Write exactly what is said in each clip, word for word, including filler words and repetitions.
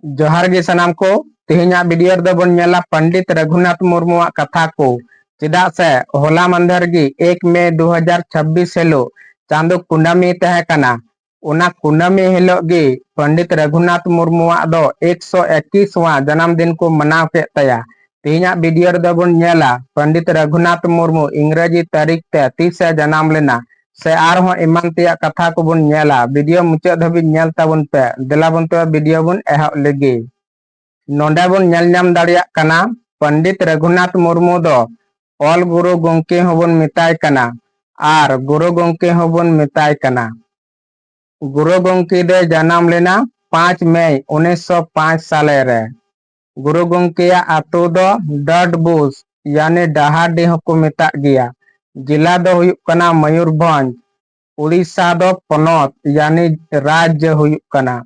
ᱡᱚᱦᱟᱨ ᱜᱮ ᱥᱟᱱᱟᱢ ᱠᱚ᱾ ᱛᱮᱦᱮᱧᱟᱜ ᱵᱷᱤᱰᱤᱭᱳ ᱨᱮᱫᱚ ᱵᱚᱱ ᱧᱮᱞᱟ ᱯᱚᱱᱰᱤᱛ ᱨᱟᱹᱜᱷᱩᱱᱟᱛᱷ ᱢᱩᱨᱢᱩᱣᱟᱜ ᱠᱟᱛᱷᱟ ᱠᱚ, ᱪᱮᱫᱟᱜ ᱥᱮ ᱦᱚᱞᱟ ᱢᱟᱱᱫᱷᱮᱨ ᱜᱮ ᱮᱠ ᱢᱮ ᱫᱩ ᱦᱟᱡᱟᱨ ᱪᱷᱟᱵᱵᱤᱥ ᱦᱤᱞᱳᱜ ᱪᱟᱸᱫᱚ ᱠᱩᱱᱟᱹᱢᱤ ᱛᱟᱦᱮᱸ ᱠᱟᱱᱟ᱾ ᱚᱱᱟ ᱠᱩᱱᱟᱹᱢᱤ ᱦᱤᱞᱳᱜ ᱜᱮ ᱯᱚᱱᱰᱤᱛ ᱨᱟᱹᱜᱷᱩᱱᱟᱛᱷ ᱢᱩᱨᱢᱩᱣᱟᱜ ᱫᱚ ᱮᱠᱥᱚ ᱮᱠᱤᱥ ᱣᱟ ᱡᱟᱱᱟᱢ ᱫᱤᱱ ᱠᱚ ᱢᱟᱱᱟᱣ ᱠᱮᱫ ᱛᱟᱭᱟ᱾ ᱛᱮᱦᱮᱧᱟᱜ ᱵᱷᱤᱰᱤᱭᱳ ᱨᱮᱫᱚ ᱵᱚᱱ ᱧᱮᱞᱟ ᱯᱚᱱᱰᱤᱛ ᱨᱟᱹᱜᱷᱩᱱᱟᱛᱷ ᱢᱩᱨᱢᱩ ᱤᱝᱨᱮᱡᱤ ᱛᱟᱹᱨᱤᱠᱷ ᱛᱮ ᱛᱤᱥᱮ ᱡᱟᱱᱟᱢ ᱞᱮᱱᱟ, ᱥᱮ ᱟᱨᱦᱚᱸ ᱮᱢᱟᱱ ᱛᱮᱭᱟᱜ ᱠᱟᱛᱷᱟ ᱠᱚᱵᱚᱱ ᱧᱮᱞᱟ᱾ ᱵᱷᱤᱰᱤᱭᱳ ᱢᱩᱪᱟᱹᱫ ᱫᱷᱟᱹᱵᱤᱡ ᱧᱮᱞ ᱛᱟᱵᱚᱱ ᱯᱮ᱾ ᱫᱮᱞᱟ ᱵᱚᱱ ᱛᱚᱵᱮ ᱵᱷᱤᱰᱤᱭᱳ ᱵᱚᱱ ᱮᱦᱚᱵ ᱞᱮᱜᱮ᱾ ᱱᱚᱰᱮ ᱵᱚᱱ ᱧᱮᱞ ᱧᱟᱢ ᱫᱟᱲᱮᱭᱟᱜ ᱠᱟᱱᱟ, ᱯᱚᱱᱰᱤᱛ ᱨᱟᱹᱜᱷᱩᱱᱟᱛᱷ ᱢᱩᱨᱢᱩ ᱫᱚ ᱚᱞ ᱜᱩᱨᱩ ᱜᱚᱢᱠᱮ ᱦᱚᱸᱵᱚᱱ ᱢᱮᱛᱟᱭ ᱠᱟᱱᱟ ᱟᱨ ᱜᱩᱨᱩ ᱜᱚᱢᱠᱮ ᱦᱚᱸᱵᱚᱱ ᱢᱮᱛᱟᱭ ᱠᱟᱱᱟ᱾ ᱜᱩᱨᱩ ᱜᱚᱢᱠᱮ ᱫᱚᱭ ᱡᱟᱱᱟᱢ ᱞᱮᱱᱟ ᱯᱟᱸᱪ ᱢᱮ ᱩᱱᱤᱥᱥᱚ ᱯᱟᱸᱪ ᱥᱟᱞᱮ ᱨᱮ᱾ ᱜᱩᱨᱩ ᱜᱚᱢᱠᱮᱭᱟᱜ ᱟᱛᱳ ᱫᱚ ᱰᱟᱰᱵᱩᱥ, ᱭᱟᱱᱤ ᱰᱟᱦᱟᱨᱰᱤ ᱦᱚᱸᱠᱚ ᱢᱮᱛᱟᱜ ᱜᱮᱭᱟ᱾ ᱡᱮᱞᱟ ᱫᱚ ᱦᱩᱭᱩᱜ ᱠᱟᱱᱟ ᱢᱚᱭᱩᱨᱵᱷᱚᱸᱡᱽ᱾ ᱩᱲᱤᱥᱥᱟ ᱫᱚ ᱯᱚᱱᱚᱛ, ᱭᱟᱱᱤ ᱨᱟᱡᱽᱡᱚ ᱦᱩᱭᱩᱜ ᱠᱟᱱᱟ᱾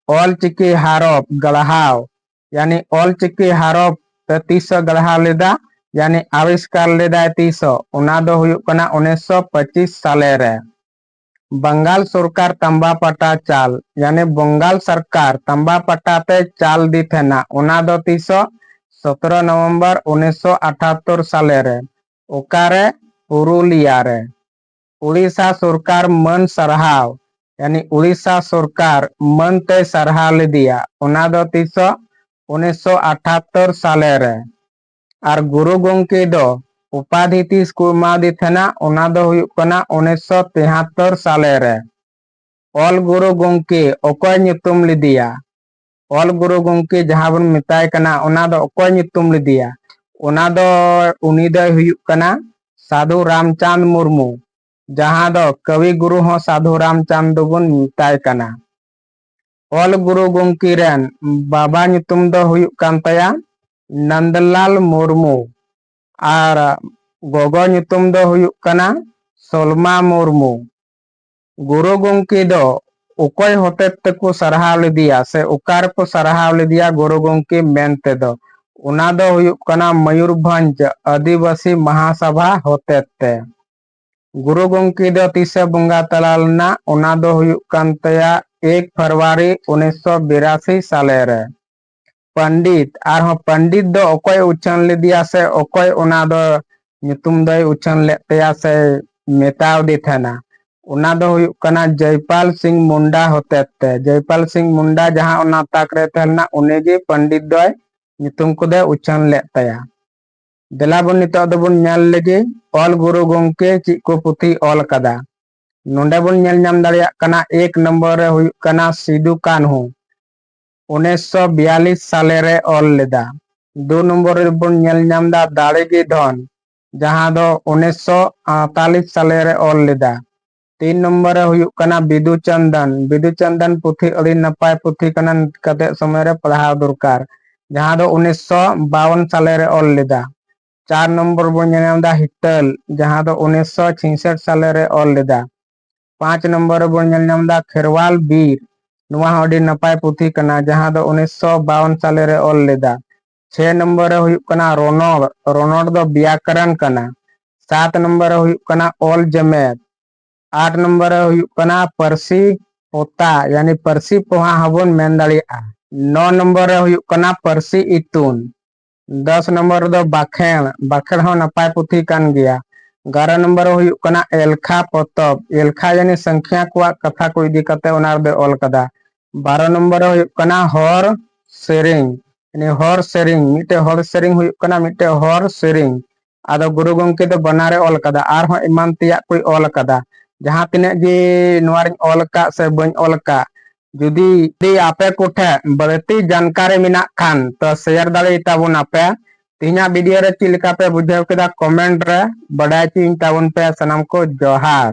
ᱚᱞ ᱪᱤᱠᱤ ᱦᱟᱨᱚᱯ ᱜᱟᱲᱦᱟᱣ, ᱭᱟᱱᱤ ᱚᱞ ᱪᱤᱠᱤ ᱦᱟᱨᱚᱯ ᱛᱮ ᱛᱤᱥᱚ ᱜᱟᱲᱦᱟᱣ ᱞᱮᱫᱟ, ᱭᱟᱱᱤ ᱟᱵᱤᱥᱠᱟᱨ ᱞᱮᱫᱟᱭ ᱛᱤᱥᱚ, ᱚᱱᱟ ᱫᱚ ᱦᱩᱭᱩᱜ ᱠᱟᱱᱟ ᱩᱱᱤᱥᱥᱚ ᱯᱚᱸᱪᱤᱥ ᱥᱟᱞᱮ ᱨᱮ᱾ ᱵᱟᱝᱜᱟᱞ ᱥᱚᱨᱠᱟᱨ ᱛᱟᱢᱵᱟ ᱯᱟᱴᱟ ᱪᱟᱞ, ᱭᱟᱱᱤ ᱵᱚᱝᱜᱟᱞ ᱥᱚᱨᱠᱟᱨ ᱛᱟᱢᱵᱟ ᱯᱟᱴᱟ ᱛᱮ ᱪᱟᱞ ᱫᱤ ᱛᱟᱦᱮᱱᱟ, ᱚᱱᱟ ᱫᱚ ᱛᱤᱥᱚ ᱥᱚᱛᱨᱚ ᱱᱚᱵᱷᱮᱢᱵᱚᱨ ᱩᱱᱤᱥᱥᱚ ᱟᱴᱷᱟᱛᱛᱳᱨ ᱥᱟᱞᱮ ᱨᱮ᱾ ᱚᱠᱟᱨᱮ? ᱯᱩᱨᱩᱞᱤᱭᱟ ᱨᱮ᱾ ᱩᱲᱤᱥᱥᱟ ᱥᱚᱨᱠᱟᱨ ᱢᱟᱹᱱ ᱥᱟᱨᱦᱟᱣ, ᱭᱟᱱᱤ ᱩᱲᱤᱥᱥᱟ ᱥᱚᱨᱠᱟᱨ ᱢᱟᱹᱱ ᱛᱮᱭ ᱥᱟᱨᱦᱟᱣ ᱞᱮᱫᱮᱭᱟ, ᱚᱱᱟ ᱫᱚ ᱛᱤᱥᱚ ᱩᱱᱤᱥᱥᱚ ᱟᱴᱷᱟᱛᱛᱳᱨ ᱥᱟᱞᱮ ᱨᱮ᱾ ᱟᱨ ᱜᱩᱨᱩ ᱜᱚᱢᱠᱮ ᱫᱚ ᱩᱯᱟᱫᱷᱤ ᱛᱤᱥ ᱠᱚ ᱮᱢᱟᱫᱮ ᱛᱟᱦᱮᱱᱟ, ᱚᱱᱟ ᱫᱚ ᱦᱩᱭᱩᱜ ᱠᱟᱱᱟ ᱩᱱᱤᱥᱥᱚ ᱛᱮᱦᱟᱛᱛᱳᱨ ᱥᱟᱞᱮ ᱨᱮ᱾ ᱚᱞ ᱜᱩᱨᱩ ᱜᱚᱢᱠᱮ ᱚᱠᱚᱭ ᱧᱩᱛᱩᱢ ᱞᱮᱫᱮᱭᱟ? ᱚᱞ ᱜᱩᱨᱩ ᱜᱚᱢᱠᱮ ᱡᱟᱦᱟᱸ ᱵᱚᱱ ᱢᱮᱛᱟᱭ ᱠᱟᱱᱟ, ᱚᱱᱟ ᱫᱚ ᱚᱠᱚᱭ ᱧᱩᱛᱩᱢ ᱞᱮᱫᱮᱭᱟ? ᱚᱱᱟ ᱫᱚ, ᱩᱱᱤ ᱫᱚᱭ ᱦᱩᱭᱩᱜ ᱠᱟᱱᱟ ᱥᱟᱫᱷᱩ ᱨᱟᱢᱪᱟᱸᱫᱽ ᱢᱩᱨᱢᱩ, ᱡᱟᱦᱟᱸ ᱫᱚ ᱠᱟᱹᱣᱤ ᱜᱩᱨᱩ ᱦᱚᱸ ᱥᱟᱫᱷᱩ ᱨᱟᱢᱪᱟᱸᱫᱽ ᱫᱚᱵᱚᱱ ᱢᱮᱛᱟᱭ ᱠᱟᱱᱟ᱾ ᱚᱞ ᱜᱩᱨᱩ ᱜᱚᱢᱠᱮ ᱨᱮᱱ ᱵᱟᱵᱟ ᱧᱩᱛᱩᱢ ᱫᱚ ᱦᱩᱭᱩᱜ ᱠᱟᱱ ᱛᱟᱭᱟ ᱱᱚᱱᱫᱚᱞᱟᱞ ᱢᱩᱨᱢᱩ ᱟᱨ ᱜᱚᱜᱚ ᱧᱩᱛᱩᱢ ᱫᱚ ᱦᱩᱭᱩᱜ ᱠᱟᱱᱟ ᱥᱚᱞᱢᱟ ᱢᱩᱨᱢᱩ᱾ ᱜᱩᱨᱩ ᱜᱚᱢᱠᱮ ᱫᱚ ᱚᱠᱚᱭ ᱦᱚᱛᱮᱛ ᱛᱮᱠᱚ ᱥᱟᱨᱦᱟᱣ ᱞᱮᱫᱮᱭᱟ ᱥᱮ ᱚᱠᱟ ᱨᱮᱠᱚ ᱥᱟᱨᱦᱟᱣ ᱞᱮᱫᱮᱭᱟ ᱜᱩᱨᱩ ᱜᱚᱢᱠᱮ ᱢᱮᱱ ᱛᱮᱫᱚ? ᱚᱱᱟ ᱫᱚ ᱦᱩᱭᱩᱜ ᱠᱟᱱᱟ ᱢᱚᱭᱩᱨᱵᱷᱚᱸᱡᱽ ᱟᱹᱫᱤᱵᱟᱹᱥᱤ ᱢᱟᱦᱟᱥᱟᱵᱷᱟ ᱦᱚᱛᱮᱛ ᱛᱮ᱾ ᱜᱩᱨᱩ ᱜᱚᱢᱠᱮ ᱫᱚ ᱛᱤᱥᱮ ᱵᱚᱸᱜᱟ ᱛᱟᱞᱟ ᱞᱮᱱᱟ? ᱚᱱᱟ ᱫᱚ ᱦᱩᱭᱩᱜ ᱠᱟᱱ ᱛᱟᱭᱟ ᱮᱠ ᱯᱷᱮᱵᱽᱨᱩᱣᱟᱨᱤ ᱩᱱᱤᱥᱥᱚ ᱵᱤᱨᱟᱥᱤ ᱥᱟᱞᱮ ᱨᱮ᱾ ᱯᱚᱱᱰᱤᱛ, ᱟᱨᱦᱚᱸ ᱯᱚᱱᱰᱤᱛ ᱫᱚ ᱚᱠᱚᱭ ᱩᱪᱷᱟᱹᱱ ᱞᱮᱫᱮᱭᱟ ᱥᱮ ᱚᱠᱚᱭ ᱚᱱᱟ ᱫᱚ ᱧᱩᱛᱩᱢ ᱫᱚᱭ ᱩᱪᱷᱟᱹᱱ ᱞᱮᱫ ᱛᱟᱭᱟ ᱥᱮ ᱢᱮᱛᱟᱣ ᱫᱮ ᱛᱟᱦᱮᱱᱟ, ᱚᱱᱟ ᱫᱚ ᱦᱩᱭᱩᱜ ᱠᱟᱱᱟ ᱡᱚᱭᱯᱟᱞ ᱥᱤᱝ ᱢᱩᱱᱰᱟ ᱦᱚᱛᱮᱛᱮ᱾ ᱡᱚᱭᱯᱟᱞ ᱥᱤᱝ ᱢᱩᱱᱰᱟ ᱡᱟᱦᱟᱸ ᱚᱱᱟ ᱛᱟᱠ ᱨᱮ ᱛᱟᱦᱮᱸ ᱞᱮᱱᱟ, ᱩᱱᱤ ᱜᱮ ᱯᱚᱱᱰᱤᱛ ᱫᱚᱭ ᱧᱩᱛᱩᱢ ᱠᱚᱫᱚᱭ ᱩᱪᱷᱟᱹᱱ ᱞᱮᱫ ᱛᱟᱭᱟ᱾ ᱫᱮᱞᱟ ᱵᱚᱱ ᱱᱤᱛᱚᱜ ᱫᱚᱵᱚᱱ ᱧᱮᱞ ᱞᱮᱜᱮ, ᱚᱞ ᱜᱩᱨᱩ ᱜᱚᱢᱠᱮ ᱪᱮᱫ ᱠᱚ ᱯᱩᱛᱷᱤ ᱚᱞ ᱠᱟᱫᱟ᱾ ᱱᱚᱰᱮ ᱵᱚᱱ ᱧᱮᱞ ᱧᱟᱢ ᱫᱟᱲᱮᱭᱟᱜ ᱠᱟᱱᱟ, ᱮᱠ ᱱᱚᱢᱵᱚᱨ ᱨᱮ ᱦᱩᱭᱩᱜ ᱠᱟᱱᱟ ᱥᱤᱫᱩ ᱠᱟᱹᱱᱦᱩ, ᱩᱱᱤᱥᱥᱚ ᱵᱤᱭᱟᱞᱤᱥ ᱥᱟᱞᱮ ᱨᱮ ᱚᱞ ᱞᱮᱫᱟ᱾ ᱫᱩ ᱱᱚᱢᱵᱚᱨ ᱨᱮᱵᱚᱱ ᱧᱮᱞ ᱧᱟᱢ ᱫᱟ ᱫᱟᱲᱮ ᱜᱮ ᱫᱷᱚᱱ, ᱡᱟᱦᱟᱸ ᱫᱚ ᱩᱱᱤᱥᱥᱚ ᱟᱴᱛᱟᱞᱤᱥ ᱥᱟᱞᱮ ᱨᱮ ᱚᱞ ᱞᱮᱫᱟ᱾ ᱛᱤᱱ ᱱᱚᱢᱵᱚᱨ ᱨᱮ ᱦᱩᱭᱩᱜ ᱠᱟᱱᱟ ᱵᱤᱫᱩ ᱪᱟᱸᱫᱟᱱ᱾ ᱵᱤᱫᱩ ᱪᱟᱸᱫᱟᱱ ᱯᱩᱛᱷᱤ ᱟᱹᱰᱤ ᱱᱟᱯᱟᱭ ᱯᱩᱛᱷᱤ ᱠᱟᱱᱟ, ᱱᱤᱛ ᱠᱟᱛᱮ ᱥᱚᱢᱚᱭ ᱨᱮ ᱯᱟᱲᱦᱟᱣ ᱫᱚᱨᱠᱟᱨ, ᱡᱟᱦᱟᱸ ᱫᱚ ᱩᱱᱤᱥᱥᱚ ᱵᱟᱣᱚᱱ ᱥᱟᱞᱮ ᱨᱮ ᱚᱞ ᱞᱮᱫᱟ᱾ ᱪᱟᱨ ᱱᱚᱢᱵᱚᱨ ᱵᱚᱱ ᱧᱮᱞ ᱧᱟᱢ ᱮᱫᱟ ᱦᱤᱛᱟᱹᱞ, ᱡᱟᱦᱟᱸ ᱫᱚ ᱩᱱᱤᱥᱥᱚ ᱪᱷᱤᱭᱥᱚᱴ ᱥᱟᱞᱮ ᱨᱮ ᱚᱞ ᱞᱮᱫᱟ᱾ ᱯᱟᱸᱪ ᱱᱚᱢᱵᱚᱨ ᱨᱮᱵᱚᱱ ᱧᱮᱞ ᱧᱟᱢ ᱮᱫᱟ ᱠᱷᱮᱨᱣᱟᱞ ᱵᱤᱨ, ᱱᱚᱣᱟ ᱦᱚᱸ ᱟᱹᱰᱤ ᱱᱟᱯᱟᱭ ᱯᱩᱛᱷᱤ ᱠᱟᱱᱟ, ᱡᱟᱦᱟᱸ ᱫᱚ ᱩᱱᱤᱥᱥᱚ ᱵᱟᱣᱚᱱ ᱥᱟᱞᱮ ᱨᱮ ᱚᱞ ᱞᱮᱫᱟ᱾ ᱪᱷᱮ ᱱᱚᱢᱵᱚᱨ ᱨᱮ ᱦᱩᱭᱩᱜ ᱠᱟᱱᱟ ᱨᱚᱱᱚᱲ, ᱨᱚᱱᱚᱲ ᱫᱚ ᱵᱮᱭᱟᱠᱚᱨᱚᱱ ᱠᱟᱱᱟ᱾ ᱥᱟᱛ ᱱᱚᱢᱵᱚᱨ ᱨᱮ ᱦᱩᱭᱩᱜ ᱠᱟᱱᱟ ᱚᱞ ᱡᱮᱢᱮᱫ᱾ ᱟᱴ ᱱᱚᱢᱵᱚᱨ ᱨᱮ ᱦᱩᱭᱩᱜ ᱠᱟᱱᱟ ᱯᱟᱹᱨᱥᱤ ᱯᱚᱛᱟ, ᱭᱟᱱᱤ ᱯᱟᱹᱨᱥᱤ ᱯᱚᱦᱟ ᱦᱚᱸᱵᱚᱱ ᱢᱮᱱ ᱫᱟᱲᱮᱭᱟᱜᱼᱟ᱾ ᱱᱚ ᱱᱚᱢᱵᱚᱨ ᱨᱮ ᱦᱩᱭᱩᱜ ᱠᱟᱱᱟ ᱯᱟᱹᱨᱥᱤ ᱤᱛᱩᱱ᱾ ᱫᱚᱥ ᱱᱚᱢᱵᱚᱨ ᱨᱮᱫᱚ ᱵᱟᱠᱷᱮᱬ, ᱵᱟᱠᱷᱮᱬ ᱦᱚᱸ ᱱᱟᱯᱟᱭ ᱯᱩᱛᱷᱤ ᱠᱟᱱ ᱜᱮᱭᱟ᱾ ᱮᱜᱟᱨᱚ ᱱᱚᱢᱵᱚᱨ ᱨᱮ ᱦᱩᱭᱩᱜ ᱠᱟᱱᱟ ᱮᱞᱠᱷᱟ ᱯᱚᱛᱚᱵ, ᱮᱞᱠᱷᱟ ᱭᱟᱱᱤ ᱥᱚᱝᱠᱷᱭᱟ ᱠᱚᱣᱟᱜ ᱠᱟᱛᱷᱟ ᱠᱚ ᱤᱫᱤ ᱠᱟᱛᱮ ᱚᱱᱟ ᱨᱮᱫᱚᱭ ᱚᱞ ᱠᱟᱫᱟ᱾ ᱵᱟᱨᱚ ᱱᱚᱢᱵᱚᱨ ᱨᱮ ᱦᱩᱭᱩᱜ ᱠᱟᱱᱟ ᱦᱚᱨ ᱥᱮᱨᱮᱧ, ᱭᱟᱱᱤ ᱦᱚᱨ ᱥᱮᱨᱮᱧ, ᱢᱤᱫᱴᱮᱡ ᱦᱚᱨ ᱥᱮᱨᱮᱧ ᱦᱩᱭᱩᱜ ᱠᱟᱱᱟ ᱢᱤᱫᱴᱮᱡ ᱦᱚᱨ ᱥᱮᱨᱮᱧ᱾ ᱟᱫᱚ ᱜᱩᱨᱩ ᱜᱚᱢᱠᱮ ᱫᱚ ᱵᱟᱱᱟᱨᱮ ᱚᱞ ᱠᱟᱫᱟ, ᱟᱨᱦᱚᱸ ᱮᱢᱟᱱ ᱛᱮᱭᱟᱜ ᱠᱚᱭ ᱚᱞ ᱠᱟᱫᱟ᱾ ᱡᱟᱦᱟᱸ ᱛᱤᱱᱟᱹᱜ ᱜᱮ ᱱᱚᱣᱟ ᱨᱤᱧ ᱚᱞ ᱟᱠᱟᱫ ᱥᱮ ᱵᱟᱹᱧ ᱚᱞ ᱟᱠᱟᱫ, ᱡᱩᱫᱤ, ᱡᱩᱫᱤ ᱟᱯᱮ ᱠᱚᱴᱷᱮᱱ ᱵᱟᱹᱲᱛᱤ ᱡᱟᱱᱠᱟᱨᱤ ᱢᱮᱱᱟᱜ ᱠᱷᱟᱱ ᱛᱚ ᱥᱮᱭᱟᱨ ᱫᱟᱲᱮᱭᱟᱛᱟᱵᱚᱱ ᱟᱯᱮ᱾ ᱛᱮᱦᱮᱧᱟᱜ ᱵᱷᱤᱰᱤᱭᱳ ᱨᱮ ᱪᱮᱫ ᱞᱮᱠᱟ ᱯᱮ ᱵᱩᱡᱷᱟᱹᱣ ᱠᱮᱫᱟ ᱠᱚᱢᱮᱱᱴ ᱨᱮ ᱵᱟᱰᱟᱭ ᱦᱚᱪᱚᱧ ᱛᱟᱵᱚᱱ ᱯᱮ᱾ ᱥᱟᱱᱟᱢ ᱠᱚ ᱡᱚᱦᱟᱨ᱾